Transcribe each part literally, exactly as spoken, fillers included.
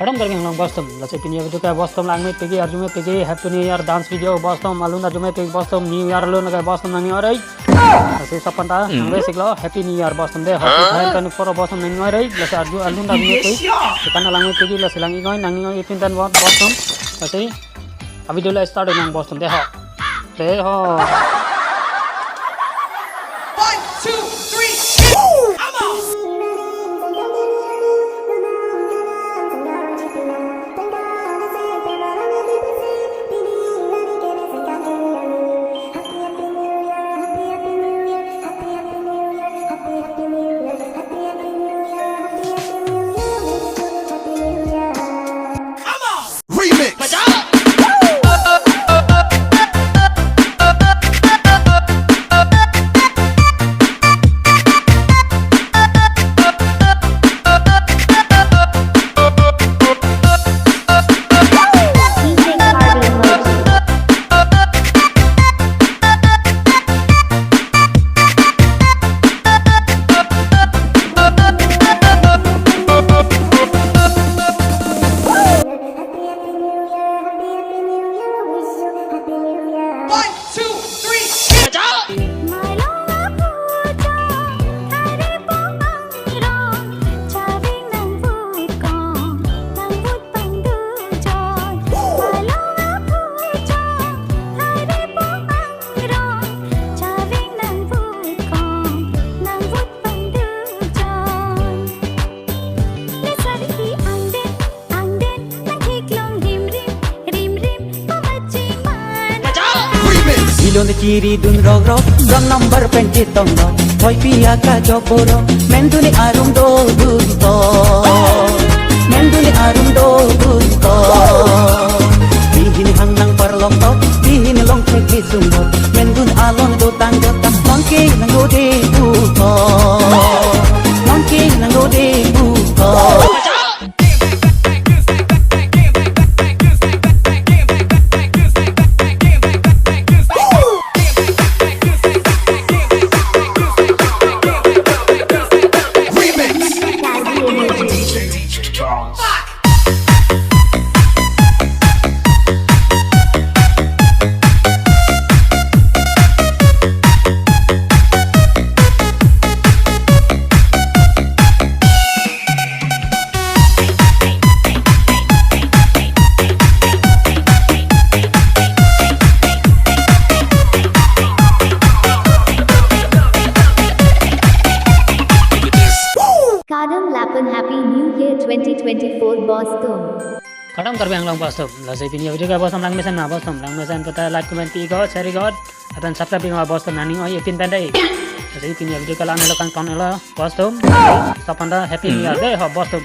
Kardom Karbi Anglong bostum. Lasi pini video ke bostum langme pegi arjume pegi Happy New Year dance video bostum alun arjume pegi bostum New Year alun ke bostum nangning oi. Lasi sopan ta nang basic lo Happy New Year bostum de. Happy twenty twenty-four bostum nangning oi. Lasi arju alun arjume pegi. Sepan langme pegi lasi lang-ik oi nangning oi ipin tan bostum. Lasi a video la start nang bostum de ho. Te ho. One, two, three, go! Come on! Come on! Remix. One, two, three, hit it! Remix. Ilon kiri dun rok rok, wrong number pen chetong rok. Thoipi aka jok borok, menduni arum do dun to. Menduni arum do dun to. Pihin hang nang parlok tok, pihin long thek kisung rok. Mendun alon do tang do tang, monkey nang do de bu to. Monkey nang do de bu to. Kardom lapen Happy New Year twenty twenty-four bostum. Kardom Karbi Anglong bostum. Lasi pini video ke bostum langmesen na bostum. Langmesen pata like comment pi ikot share ikot. Lapen subscribe ikot bostum nangning oi ipin pen dei. Lasi pini video ke lang lo kangton lo bostum. Sopan ta Happy New Year dei ho bostum.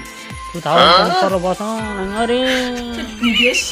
Two thousand twenty-four bostum nangning oi.